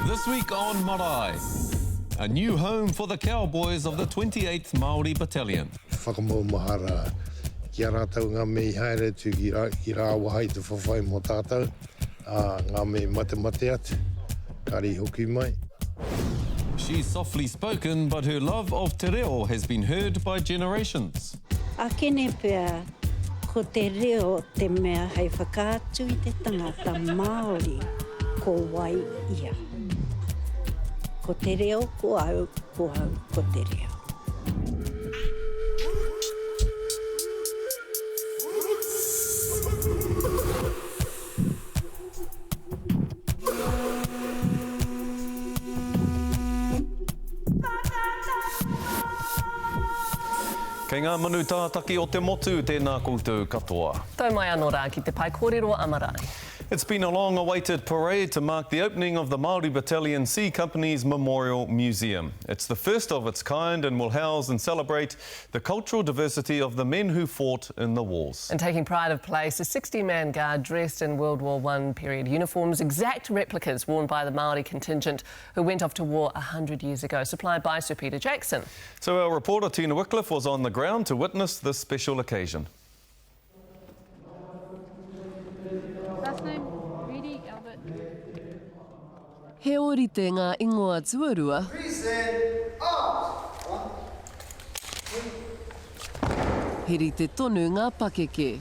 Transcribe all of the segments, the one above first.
This week on Marae, a new home for the cowboys of the 28th Māori Battalion. Whakamaumahara ki a rātou ngā mea i haere atu ki rāwaha i te whawhai mō tātou, ā, ngā mea i matemate atu, kāre i hoki mai. She's softly spoken but her love of te reo has been heard by generations. Akene pea ko te reo te mea hei whakaatu i te tangata Māori ko wai ia. Ko te reo ko au, ko au ko te reo. Kei ngā manu tātaki o te motu, tēnā koutou katoa. Tau mai anō rā ki te pae kōrero a Marae. It's been a long awaited parade to mark the opening of the Māori Battalion C Company's Memorial Museum. It's the first of its kind and will house and celebrate the cultural diversity of the men who fought in the wars. And taking pride of place, a 60-man guard dressed in World War I period uniforms, exact replicas worn by the Māori contingent who went off to war 100 years ago, supplied by Sir Peter Jackson. So our reporter Tina Wickliffe was on the ground to witness this special occasion. Last name, Reedy Albert. He ōrite ngā ingoa tuarua. He rite tonu ngā pakeke.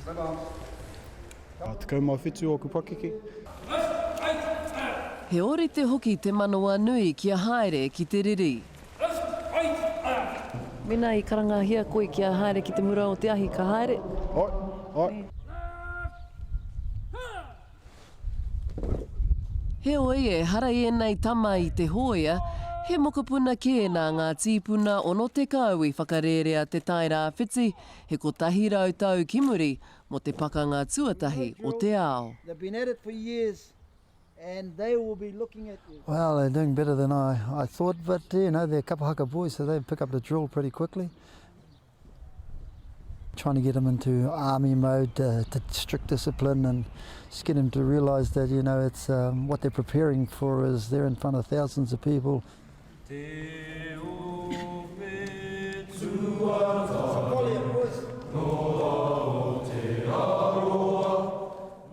17 ōku pakeke. He ōrite hoki te manawanui kia haere ki te riri. Mena i karangahia koe kia haere ki te mura o te ahi, ka haere? Ae, ae. Heoi, ehara ēnei tama i te hōia, he mokopuna kē nā ngā tīpuna 60 i whakarērea Te Tai Rāwhiti he 100 tau ki muri mō te Pakanga Tuatahi o te Ao. Well, they're doing better than I, I thought, but you know, they're kapa haka boys, so they pick up the drill pretty quickly. Trying to get them into army mode, to, to strict discipline, and just get them to realise that, you know, it's um, what they're preparing for is they're in front of thousands of people.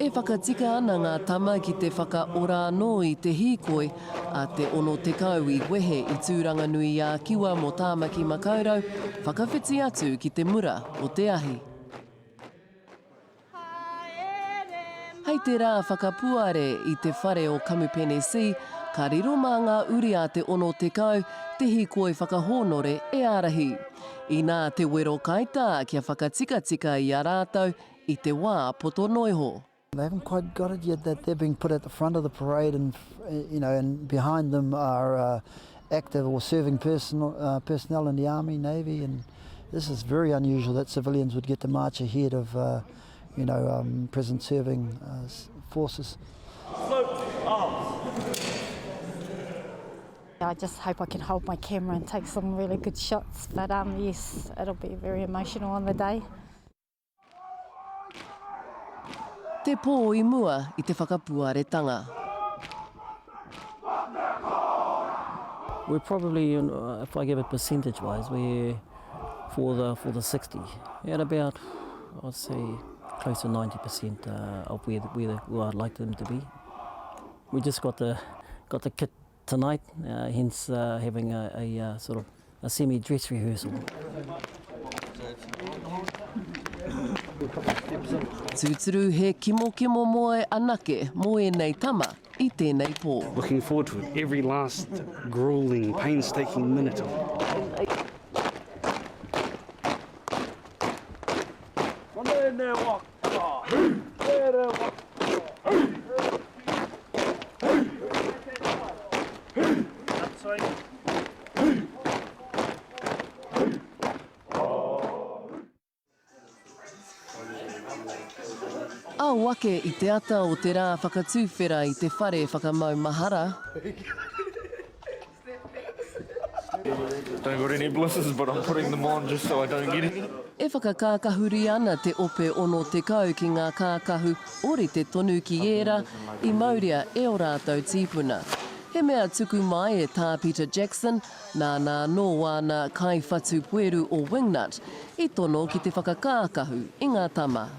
E whakatika ana ngā tama ki te whakaora anō i te hīkoi a te 60 i wehe i Tūranganui-ā-Kiwa mō Tāmaki Makaurau, whakawhiti atu ki te mura o te ahi. Hei te rā whakapuare i te whare o Kamupene C, ka riro mā ngā uri a te 60 te hīkoi whakahōnore e ārahi. Inā te wero kaitā kia whakatikatika i a rātou i te wā poto noiho. They haven't quite got it yet that they're being put at the front of the parade and you know and behind them are uh, active or serving personal, uh, personnel in the army, navy and this is very unusual that civilians would get to march ahead of uh, you know um, present serving uh, forces. I just hope I can hold my camera and take some really good shots but um, yes it'll be very emotional on the day. Te pō i mua i te whakapuaretanga. We're probably, if I give it percentage wise, we're for the, for the 60, at about, I'd say, close to 90% of where, where, where I'd like them to be. We just got the, got the kit tonight, uh, hence uh, having a, a, a uh, sort of a semi-dress rehearsal. Tūturu he kimokimo moe anake mō ēnei tama i tēnei pō. Looking forward to it, every last grueling, painstaking minute of it. Ao ake i te ata o te rā whakatuwhera i te whare whakamaumahara. Don't got any blisters but I'm putting them on just so I don't get any. E whakakākahuri ana te ope 60 ki ngā kākahu orite tonu ki ērā i mauria e ō rātou tīpuna. He mea tuku mai e Tā Peter Jackson, nāna anō āna kaiwhatu pueru o Wingnut i tono ki te whakakākahu i ngā tama.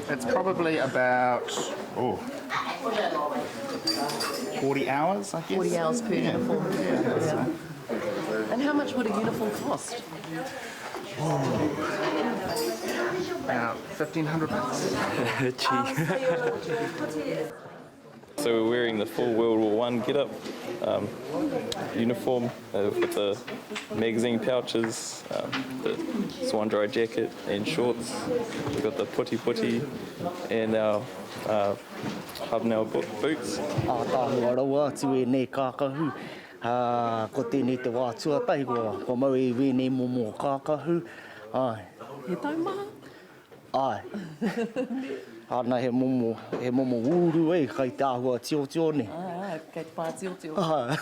It's probably about, oh, 40 hours, I guess. 40 hours per yeah. uniform. Yeah. Yeah. And how much would a uniform cost? About 1500 bucks. Gee. So we're wearing the full World War One get-up um, uniform uh, with the magazine pouches, um, the Swanndri jacket and shorts. We've got the puti puti and our uh, hobnail boots. Ātaahua rawa atu ēnei kākahu. Ā, ko tēnei te wā tuatahi kua, kua mau i wēnei momo kākahu. Āe. He taumaha? Āe. Āna he momo, he momo wūru e, kai te āhua tiotio nei. Āe, āe, kei te pātiotio. Āe.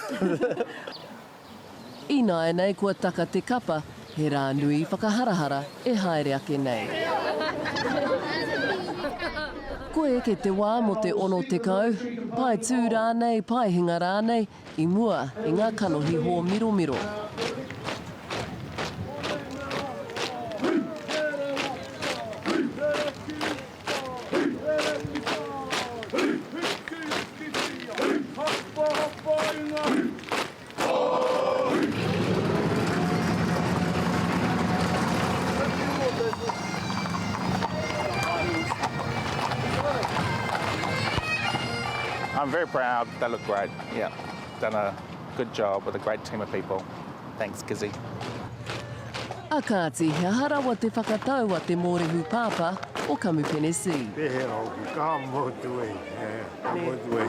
Ināianei kua taka te kapa, he rā nui whakaharahara e haere ake nei. Kua eke te wā mō te 60, pae tū rānei, pae hinga rānei, i mua i ngā kanohi hōmiromiro. I'm very proud. They look great. Yeah, done a good job with a great team of people. Thanks, Kizzy. A kāti, he aha rawa te whakatau a te mōrehu pāpā o Kamupene C? Pēhea hoki, ka motu e, ka motu e.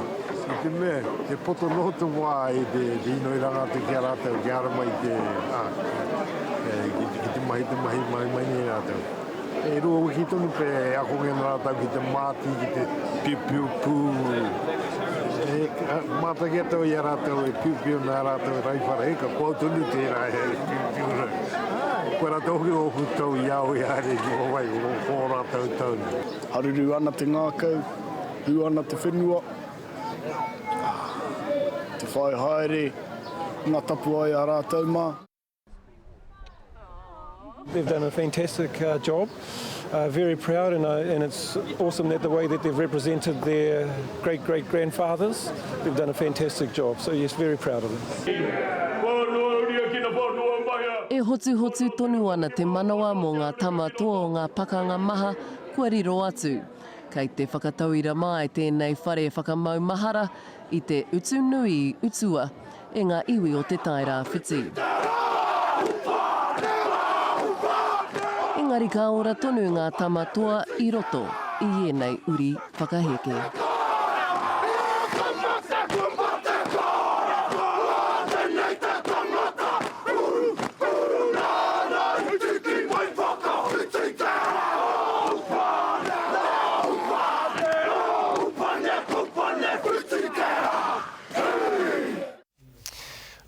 I te mea, he poto noa te wā i te inoi ranga atu ki a rātou, kia haramai te, ā, ki te mahi te mahi mai mai nei rātou. E rua wiki tonu pea e akongia ana rātou ki te māti, ki te piupiu pū. E mātaki atu i a rātou e piupiu ana ā rātou raiwhara, he ka kua tonu tērā e piupiu ana. Kua rātou hoki ōku tau i a au e haere ki wawai, ko ō rātou tau nei. Haruru ana te ngākau, hū ana te whenua, te whai haere ngā tapuae a rātou mā. They've done a fantastic uh, job. Uh, very proud, and, uh, and it's awesome that the way that they've represented their great great grandfathers, they've done a fantastic job. So, yes, very proud of them. E hotuhotu tonu ana te manawa mō ngā tama toa o ngā pakanga maha kua riro atu. Kei te whakatauira mai tēnei whare whakamaumahara i te utu nui i utua e ngā iwi o Te Tai Rāwhiti. Engari ka ora tonu ngā tama toa i roto i ēnei uri whakaheke.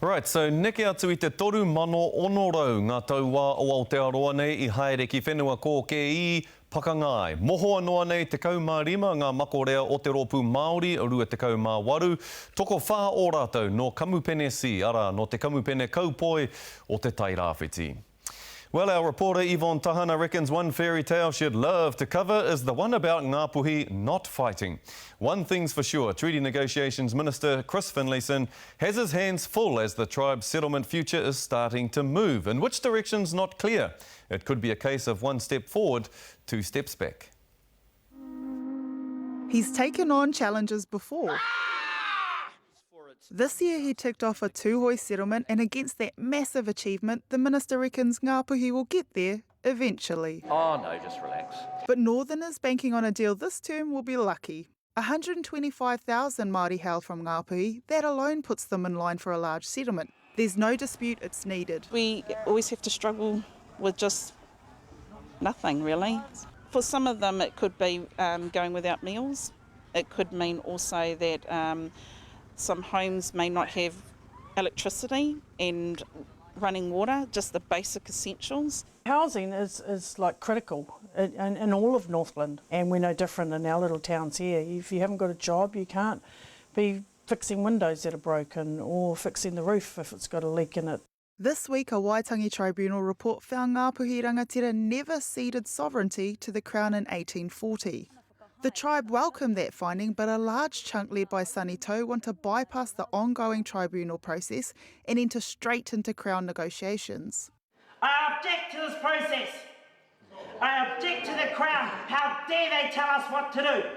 Right, so neke atu i te 3,600 ngā tauā o Aotearoa nei i haere ki whenua kōkē i pakanga ai. Mohoa noa nei 15 ngā makorea o te Rōpū Māori 28, tokowhā o rātou nō Kamupene C, arā, nō te Kamupene Kaupoi o Te Tairāwhiti. Well, our reporter Yvonne Tahana reckons one fairy tale she'd love to cover is the one about Ngāpuhi not fighting. One thing's for sure, Treaty Negotiations Minister Chris Finlayson has his hands full as the tribe's settlement future is starting to move. In which direction's not clear. It could be a case of one step forward, two steps back. He's taken on challenges before. This year he ticked off a Tūhoe settlement and against that massive achievement, the minister reckons Ngāpuhi will get there eventually. Oh no, just relax. But Northerners banking on a deal this term will be lucky. 125,000 Māori hail from Ngāpuhi, that alone puts them in line for a large settlement. There's no dispute it's needed. We always have to struggle with just nothing really. For some of them it could be um, going without meals. It could mean also that um, some homes may not have electricity and running water, just the basic essentials. Housing is, is like critical in, in, in all of Northland, and we're no different in our little towns here. If you haven't got a job, you can't be fixing windows that are broken or fixing the roof if it's got a leak in it. This week, a Waitangi Tribunal report found Ngāpuhi rangatira never ceded sovereignty to the Crown in 1840. The tribe welcomed that finding, but a large chunk led by Sonny Tau want to bypass the ongoing tribunal process and enter straight into Crown negotiations. I object to this process. I object to the Crown. How dare they tell us what to do?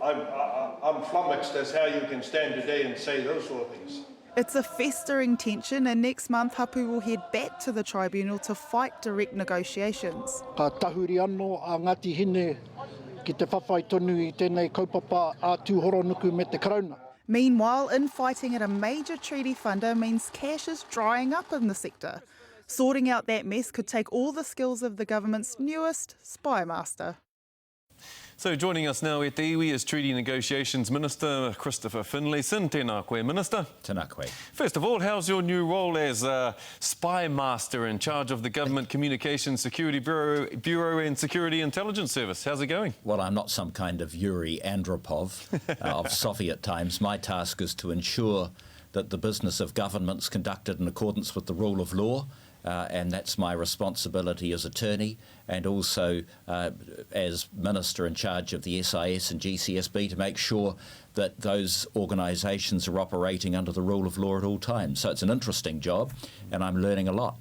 I'm, I, I'm flummoxed as how you can stand today and say those sort of things. It's a festering tension, and next month Hapu will head back to the tribunal to fight direct negotiations. Ka tahuri anō a Ngāti Hine ki te whawhai tonu i tēnei kaupapa a Tūhoronuku me te Karauna. Meanwhile, infighting at a major treaty funder means cash is drying up in the sector. Sorting out that mess could take all the skills of the government's newest spy master. So joining us now at the iwi is Treaty Negotiations Minister Christopher Finlayson. Tēnā koe, Minister. Tēnā koe. First of all, how's your new role as uh, spy master in charge of the Government Communications Security Bureau, Bureau and Security Intelligence Service? How's it going? Well, I'm not some kind of Yuri Andropov uh, of Soviet times. My task is to ensure that the business of government's conducted in accordance with the rule of law uh, and that's my responsibility as attorney and also uh, as minister in charge of the SIS and GCSB to make sure that those organisations are operating under the rule of law at all times. So it's an interesting job, and I'm learning a lot.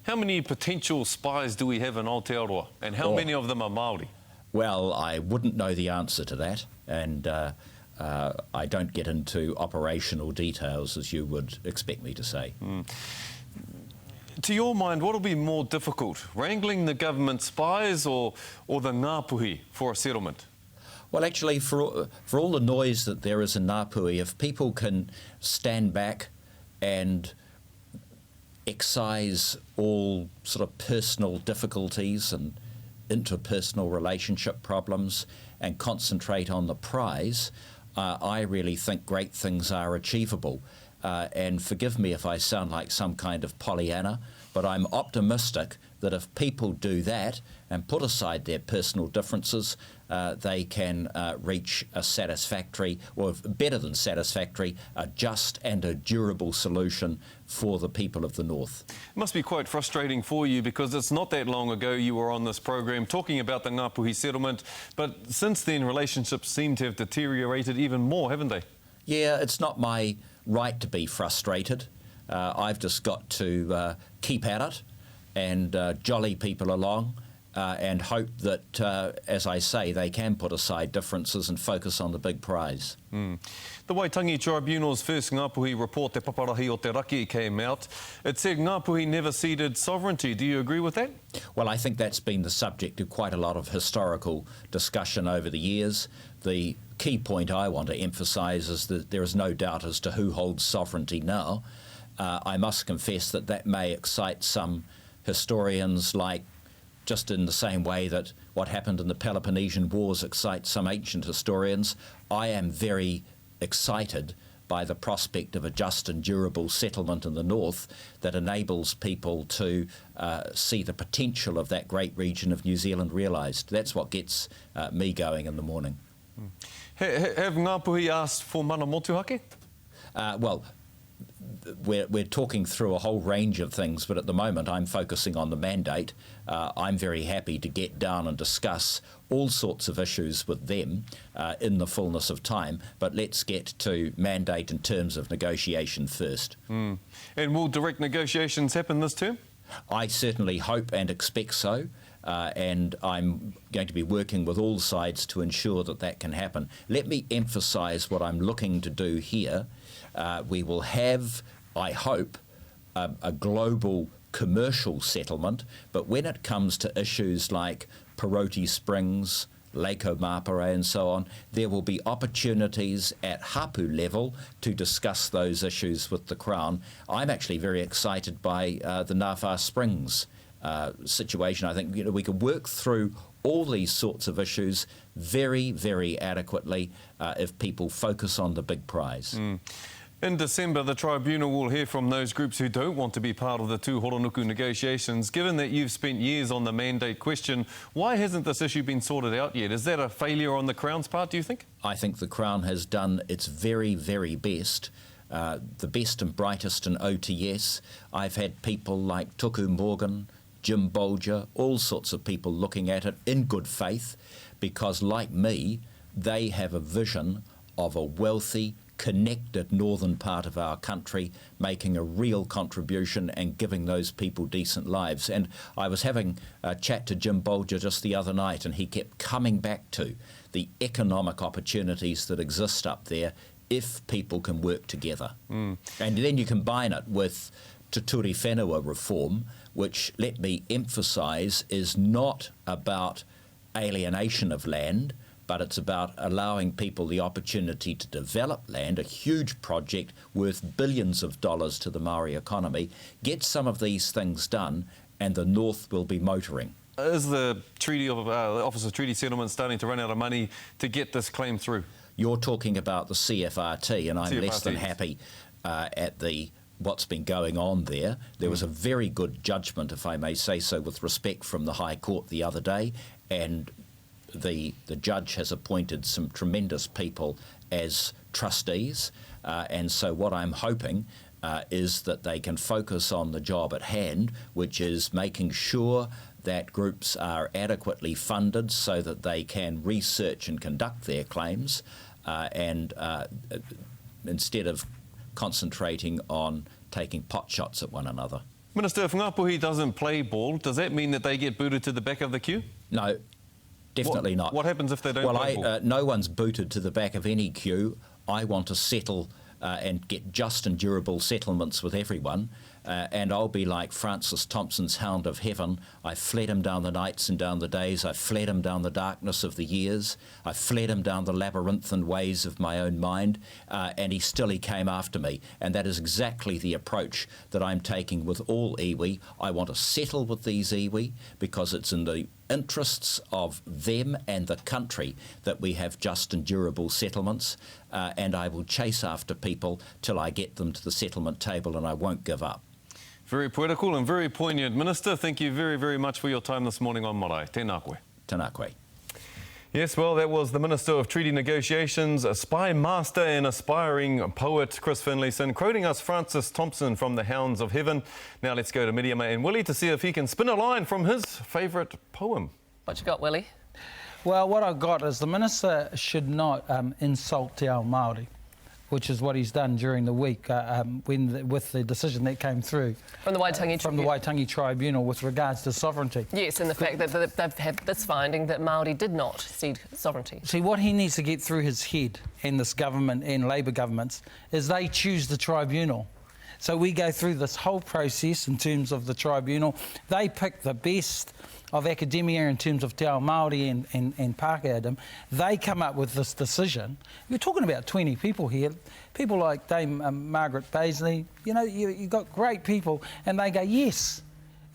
How many potential spies do we have in Aotearoa, and how oh. many of them are Māori? Well, I wouldn't know the answer to that, and uh, uh, I don't get into operational details as you would expect me to say. Mm. To your mind, what will be more difficult, wrangling the government spies or, or the Ngāpuhi for a settlement? Well, actually, for, for all the noise that there is in Ngāpuhi, if people can stand back and excise all sort of personal difficulties and interpersonal relationship problems and concentrate on the prize, uh, I really think great things are achievable. Uh, and forgive me if I sound like some kind of Pollyanna, but I'm optimistic that if people do that and put aside their personal differences, uh, they can uh, reach a satisfactory, or better than satisfactory, a just and a durable solution for the people of the North. It must be quite frustrating for you because it's not that long ago you were on this program talking about the Ngāpuhi settlement, but since then relationships seem to have deteriorated even more, haven't they? Yeah, it's not my right to be frustrated. Uh, I've just got to uh, keep at it and uh, jolly people along uh, and hope that, uh, as I say, they can put aside differences and focus on the big prize. Mm. The Waitangi Tribunal's first Ngāpuhi report, Te Paparahi o Te Raki, came out. It said Ngāpuhi never ceded sovereignty. Do you agree with that? Well, I think that's been the subject of quite a lot of historical discussion over the years. The key point I want to emphasise is that there is no doubt as to who holds sovereignty now. Uh, I must confess that that may excite some historians like just in the same way that what happened in the Peloponnesian Wars excites some ancient historians, I am very excited by the prospect of a just and durable settlement in the north that enables people to uh, see the potential of that great region of New Zealand realised. That's what gets uh, me going in the morning. Hmm. Have Ngāpuhi asked for mana motuhake? Uh, well, we're, we're talking through a whole range of things, but at the moment I'm focusing on the mandate. Uh, I'm very happy to get down and discuss all sorts of issues with them uh, in the fullness of time, but let's get to mandate in terms of negotiation first. Mm. And will direct negotiations happen this term? I certainly hope and expect so. Uh, and I'm going to be working with all sides to ensure that that can happen. Let me emphasise what I'm looking to do here. Uh, we will have, I hope, a, a global commercial settlement, but when it comes to issues like Poroti Springs, Lake Omapere and so on, there will be opportunities at Hapu level to discuss those issues with the Crown. I'm actually very excited by uh, the Ngawha Springs uh, situation. I think you know, we can work through all these sorts of issues very, very adequately uh, if people focus on the big prize. Mm. In December, the tribunal will hear from those groups who don't want to be part of the Tūhoronuku negotiations. Given that you've spent years on the mandate question, why hasn't this issue been sorted out yet? Is that a failure on the Crown's part, do you think? I think the Crown has done its very, very best. Uh, the best and brightest in OTS. I've had people like Tuku Morgan, Jim Bolger, all sorts of people looking at it in good faith because, like me, they have a vision of a wealthy, connected northern part of our country, making a real contribution and giving those people decent lives. And I was having a chat to Jim Bolger just the other night, and he kept coming back to the economic opportunities that exist up there if people can work together. Mm. And then you combine it with Te Ture Whenua reform, which, let me emphasise, is not about alienation of land, but it's about allowing people the opportunity to develop land, a huge project worth billions of dollars to the Maori economy. Get some of these things done, and the North will be motoring. Is the Treaty of, uh, Office of Treaty Settlement starting to run out of money to get this claim through? You're talking about the CFRT, and I'm CFRT. less than happy uh, at the what's been going on there. There was a very good judgment, if I may say so, with respect from the High Court the other day, and the, the judge has appointed some tremendous people as trustees. Uh, and so, what I'm hoping uh, is that they can focus on the job at hand, which is making sure that groups are adequately funded so that they can research and conduct their claims, uh, and uh, instead of concentrating on taking pot shots at one another. Minister, if Ngāpuhi doesn't play ball, does that mean that they get booted to the back of the queue? No, definitely what, not. What happens if they don't well, play I, ball? Uh, no one's booted to the back of any queue. I want to settle uh, and get just and durable settlements with everyone. Uh, and I'll be like Francis Thompson's Hound of Heaven. I fled him down the nights and down the days. I fled him down the darkness of the years. I fled him down the labyrinthine ways of my own mind. Uh, and he still he came after me. And that is exactly the approach that I'm taking with all iwi. I want to settle with these iwi because it's in the interests of them and the country that we have just and durable settlements. Uh, and I will chase after people till I get them to the settlement table and I won't give up. Very poetical and very poignant. Minister, thank you very, very much for your time this morning on Marae. Tēnā koe. Tēnā koe. Yes, well, that was the Minister of Treaty Negotiations, a spy master and aspiring poet, Chris Finlayson, quoting us Francis Thompson from The Hounds of Heaven. Now let's go to Miriama and Willie to see if he can spin a line from his favourite poem. What you got, Willie? Well, what I've got is the minister should not um, insult Te Ao Māori which is what he's done during the week uh, um, when the, with the decision that came through from the Waitangi uh, from the Waitangi Tribunal with regards to sovereignty. Yes, and the fact that they've had this finding that Maori did not cede sovereignty. See, what he needs to get through his head and this government and Labour governments is they choose the tribunal. So we go through this whole process in terms of the tribunal. They pick the best of academia in terms of Te Ao Māori and, and, and Pākehādom, they come up with this decision. You're talking about 20 people here, people like Dame um, Margaret Baisley, you know, you, you've got great people, and they go, yes,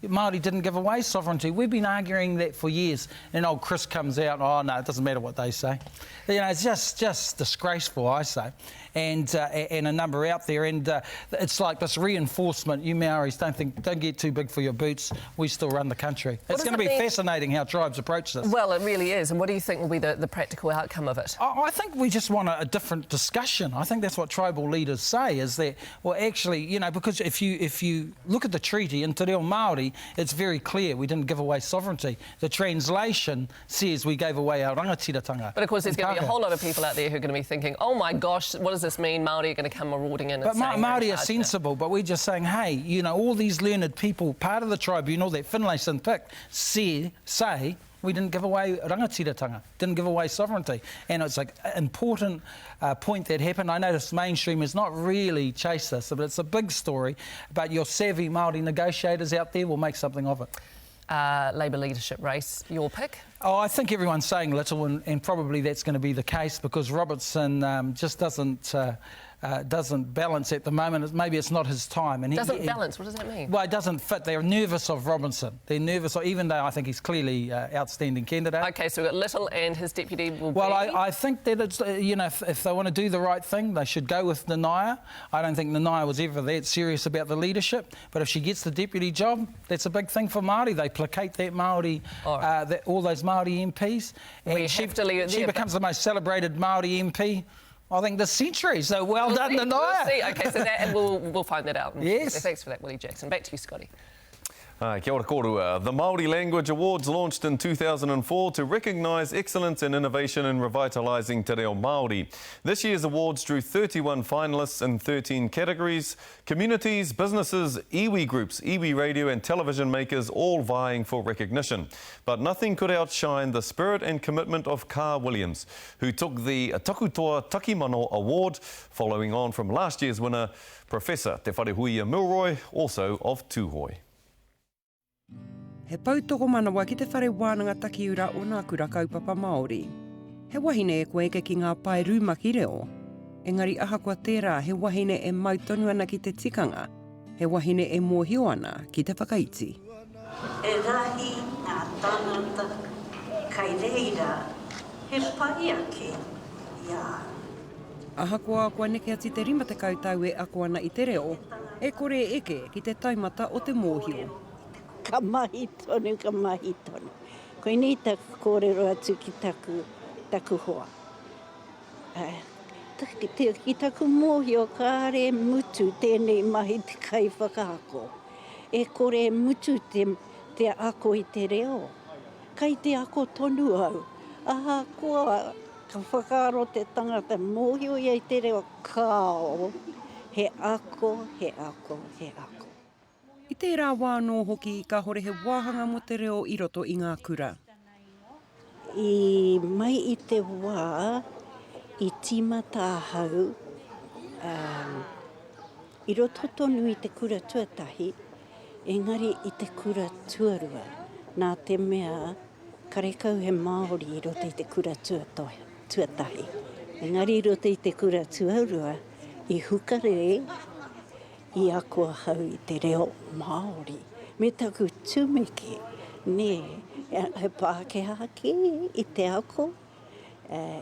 Māori didn't give away sovereignty. We've been arguing that for years. And old Chris comes out, oh, no, it doesn't matter what they say. You know, it's just, just disgraceful, I say. And, uh, and a number out there. And uh, it's like this reinforcement. You Maoris don't think, don't get too big for your boots. We still run the country. What it's going to be mean? fascinating how tribes approach this. Well, it really is. And what do you think will be the, the practical outcome of it? I, I think we just want a, a different discussion. I think that's what tribal leaders say is that, well, actually, you know, because if you, if you look at the treaty in Te Reo Māori, it's very clear we didn't give away sovereignty. The translation says we gave away our rangatiratanga. But of course, there's going to be a whole lot of people out there who are going to be thinking, oh my gosh, what does this mean? Māori are going to come marauding in and But Ma Māori are sensible, but we're just saying, hey, you know, all these learned people, part of the tribunal that Finlayson picked, say, say we didn't give away rangatiratanga, didn't give away sovereignty. And it's like an important uh, point that happened. I noticed mainstream has not really chased this, but it's a big story. But your savvy Māori negotiators out there will make something of it. Uh, Labour leadership race, your pick? Oh, I think everyone's saying little, and, and probably that's going to be the case because Robertson um, just doesn't. Uh, Uh, doesn't balance at the moment. Maybe it's not his time. And he, doesn't balance? What does that mean? Well, it doesn't fit. They're nervous of Robinson. They're nervous, of, even though I think he's clearly uh, outstanding candidate. Okay, so we've got Little and his deputy will well, be... I, I think that it's, uh, you know, if, if they want to do the right thing, they should go with Nanaia. I don't think Nanaia was ever that serious about the leadership, but if she gets the deputy job, that's a big thing for Māori. They placate that Māori, all, right. uh, that, all those Māori MPs. And we she, she becomes the most celebrated Māori MP I think, this century. So well, we'll done, see. Nanaia. We'll see. Okay, so that, and we'll, we'll find that out. Yes. Thanks for that, Willie Jackson. Back to you, Scotty. Uh, kia ora kōrua. The Māori Language Awards launched in 2004 to recognise excellence and innovation in revitalising te reo Māori. This year's awards drew 31 finalists in 13 categories. Communities, businesses, iwi groups, iwi radio and television makers all vying for recognition. But nothing could outshine the spirit and commitment of Kaa Williams, who took the Takutoa Takimano Award, following on from last year's winner, Professor Te Wharehuia Milroy, also of Tūhoe. He pou tokomanawa ki te whare wānanga takiura o nā kura kaupapa Māori. He wahine e kua eke ki ngā pae rumaki reo. Engari ahakoa tērā he wahine e mau tonu ana ki te tikanga, he wahine e mōhio ana ki te whakaiti. He rahi ngā tāngata kai reira he pai ake i a au. Ahakoa kua neke atu i te 50 tau e ako ana i te reo, e kore e eke ki te taumata o te mōhio. Ka mahi tonu, ka mahi tonu. Koinei taku kōrero atu ki taku, taku hoa. Ki taku mōhio kāre e mutu tēnei mahi te kaiwhakaako. E kore e mutu te, te ako i te reo. Kai te ako tonu au. Ahakoa Ka whakaaro te tangata mōhio ia i te reo, kāo, he ako, he ako, he ako. I tērā wā anō hoki kāhore he wāhanga mō te reo i roto i ngā kura. I mai i te wā i tīmata ahau i roto tonu i te kura tuatahi, engari i te kura tuarua, nā te mea Karekau he Māori i roto i te kura tuatahi. Engari i roto i te kura tuarua, i hukarere, i ako ahau i te reo Māori. Me taku tumeke, nē, he Pākehā kē i te ako,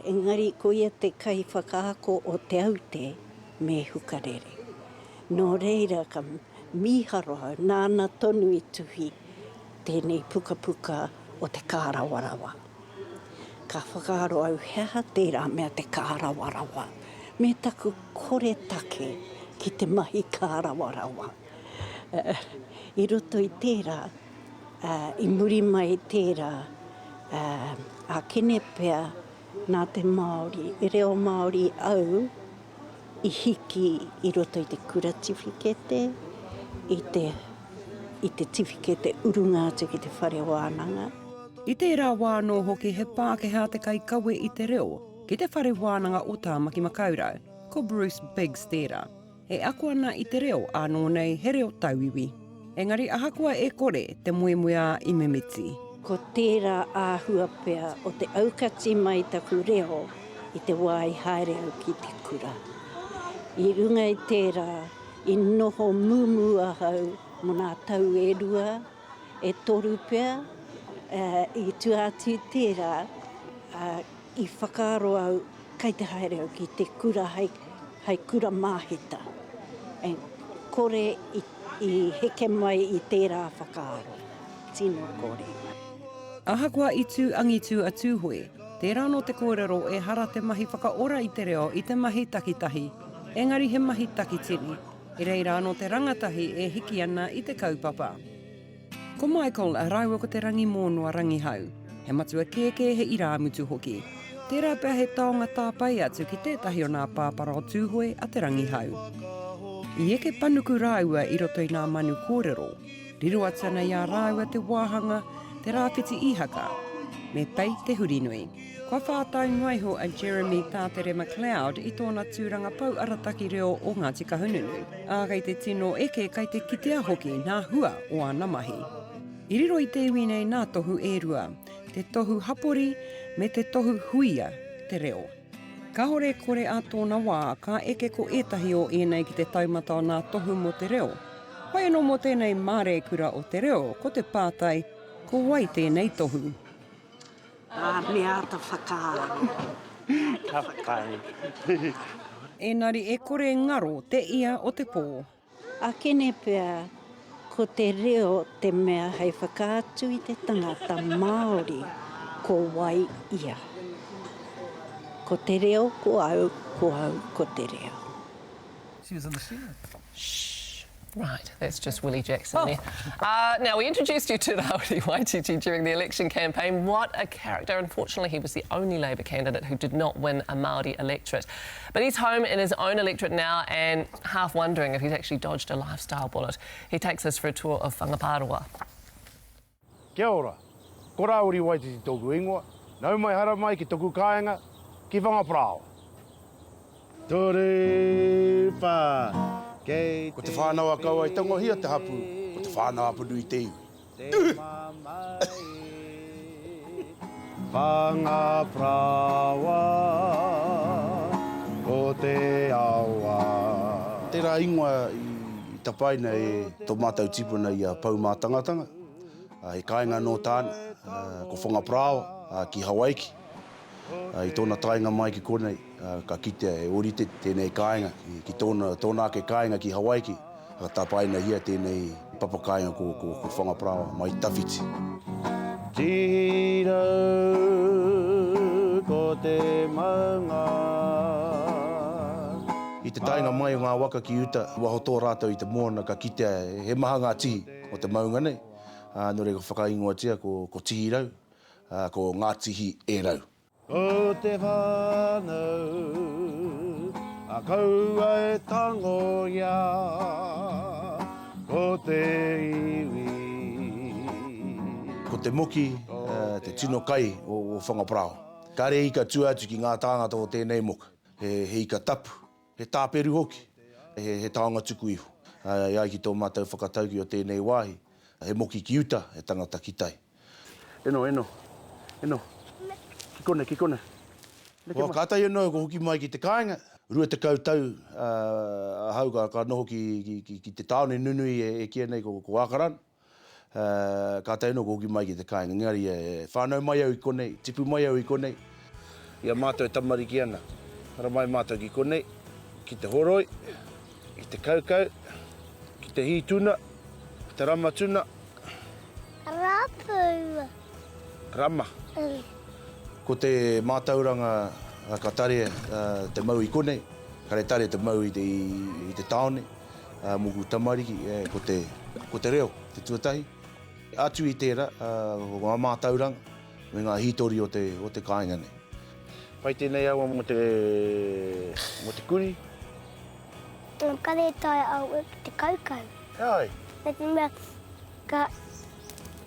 engari ko ia te kaiwhakaako o Te Aute me Hukarere. Nō reira ka mīharo au, nāna tonu i tuhi tēnei pukapuka o te kārawarawa. Ka whakaaro au he aha tērā mea te kārawarawa, me taku koretake ki te mahi kārawarawa. I roto i tērā, i muri mai i tērā, ākene pea nā te Māori, reo Māori au i hiki i roto i te kura tiwhikete, i te, i te tiwhikete urunga atu ki te whare wānanga. I tērā wā anō hoki he Pākehā te kaikawe i te reo ki te Whare Wānanga o Tāmaki Makaurau, ko Bruce Biggs tērā. E ako ana i te reo ānō nei he reo tauiwi. Engari ahakoa e kore te moemoeā i mimiti. Ko tērā āhua pea o te aukati mai taku reo i te wā i haere au ki te kura. I runga i tērā, i noho mumu ahau mō nā tau e rua, e toru pea, i tua atu i tērā, I whakaaro au kai te haere au ki te kura hei, hei kura māhita. And kore i, i heke mai i tērā whakaaro. Tino kore. Ahakoa i tū angitu a Tūhoe, tērā anō te kōrero ehara te mahi whakaora i te reo i te mahi takitahi, engari he mahi takitini, i reira anō te rangatahi e hiki ana i te kaupapa. Ko Michael rāua ko Te Rangimōnoa Rangihau, he matua kēkē, he irāmutu hoki. Tērā pea he taonga tāpae atu ki tētahi o nā pāpara o Tūhoe a Te Rangihau. I eke panuku rāua i roto i nā manu kōrero, riro atu ana i a rāua te wāhanga Te Rāwhiti Ihaka me Pei Te Hurinui. Kua whātau noa iho a Jeremy Tātere MacLeod i tōna tūranga pou arataki reo o Ngāti Kahungunu, ā, kei te tino eke, kei te kitea hoki nā hua o āna mahi. I riro i te iwi nei nā tohu e rua, te tohu hapori me te tohu huia te reo. Kāore e kore ā tōna wā, ka eke ko ētahi o ēnei ki te taumata o nā tohu mō te reo. Whai anō mō tēnei māreikura o te reo, ko te pātai, ko wai tēnei tohu? Ā, me āta whakaaro. Ka pai. Ēnari e kore e ngaro te ia o te pō. Akene pea ko te reo te mea hei whakaatu i te tangata Māori ko wai ia. Ko te reo ko au, ko au ko te reo. She was in the studio. Shh. Right, that's just Willie Jackson oh. there. Uh, now, we introduced you to Rawiri Waititi during the election campaign. What a character. Unfortunately, he was the only Labour candidate who did not win a Māori electorate. But he's home in his own electorate now and half wondering if he's actually dodged a lifestyle bullet. He takes us for a tour of Whangaparāoa. Kia ora. Ko Rāwiri Waititi tōku ingoa. Nau mai hara mai ki toku kāinga, ki Whangaparāoa. Toru, whā, kei te. Ko Te Whānau-a-Kauae tangohia te hapū, ko Te Whānau-a-Apanui te iwi. Te mamae, Whangaparāoa, ko te awa. Tērā ingoa i tapaina e tō mātou tipuna i a Poumātangatanga, he kāinga nō tāna, ko Whangaparāoa, ki Hawaiki. I tōna taenga mai ki konei, ka kitea he ōrite tēnei kāinga ki tōna, tōna ake kāinga ki Hawaiki, ka tapainahia tēnei papa kāinga ko, ko, ko Whangaparāoa mai tawhiti. Tihirau ko te maunga. I te taenga mai o ngā waka ki uta, i waho tō rātou i te moana ka kitea he maha ngā tihi o te maunga nei, ā, nō reira ka whakaingoatia ko, ko Tihirau. ā, ko Ngā Tihi e Rau. Ko te whānau, a kaua e tangohia, ko te iwi. Ko te moki te tino kai o Whangaparāoa. Kāre ika tua atu ki ngā tāngata o tēnei moka. He ika tapu, he tāperu hoki, he taonga tuku iho. E ai ki tō mātou whakatauki o tēnei wāhi, he moki ki uta, he tangata ki tai. Eno, eno, eno. Ki kone, ki kone. Neke mai. Kātahi anō ka hoki mai ki te kāinga. 20 tau ahau ka noho ki te tāone nunui e kīia nei ko Ākarana. Kātahi anō ka hoki mai ki te kāinga. Engari whānau mai au i konei, tipu mai au i konei. I a mātou e tamariki ana, haramai mātou ki konei, ki te horoi, ki te kaukau, ki te hī tuna, ki te rama tuna. Rapu. Rama. Ko te mātauranga ka tarea te mau i konei, kare tarea te mau i te tāone, mōku tamariki, ko te, ko te reo te tuatahi. Atu i tērā, ko ngā mātauranga me ngā hītori o te, o te kāinga nei. Pai tēnei awa mō te, mō te kuri. Kare taea au e te kaukau. He ai? Me te mea ka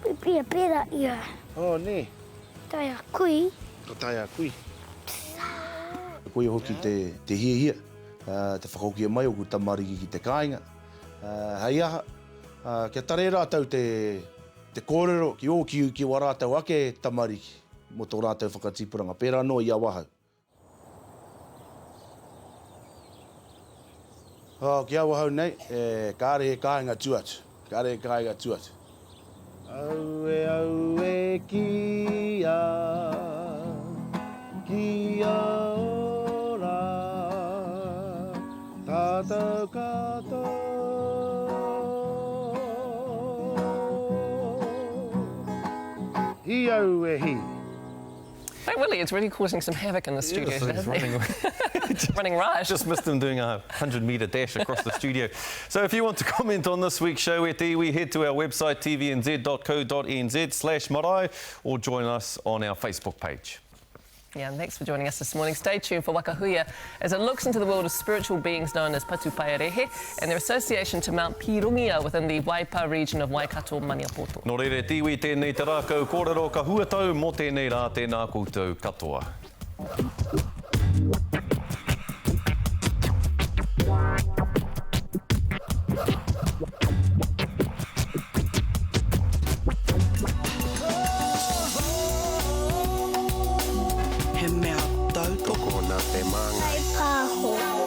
pipia pera ia. Oh, ne? Taea kui. Ka taea kui. Koia hoki te, te hiahia, te whakahokia mai oku tamariki ki te kāinga. Hei aha, kia tare rātou te, te kōrero ki ō ki, ki wā rātou ake tamariki mō tō rātou whakatipuranga, pērā noa i awahau. Oh, ki awahau nei, e, kāre he kāinga tu atu. Kāre he kāinga tu atu. Aue, aue, kia, kia ora, tātou katoa. Hi aue, hi. Hey Willie, it's really causing some havoc in the studio. Yes, he's running, running riot. Just missed him doing a 100 metre dash across the studio. So if you want to comment on this week's show at iwi, head to our website tvnz.co.nz slash marae or join us on our Facebook page. Yeah, and thanks for joining us this morning. Stay tuned for Waka Huia as it looks into the world of spiritual beings known as Patupaiarehe and their association to Mount Pirongia within the Waipa region of Waikato Maniapoto. Nō reira e te iwi, tēnei te rākau kōrero ka huatau mō tēnei rā, tēnā koutou katoa. He mea Tautokona te Māngai. Pāho.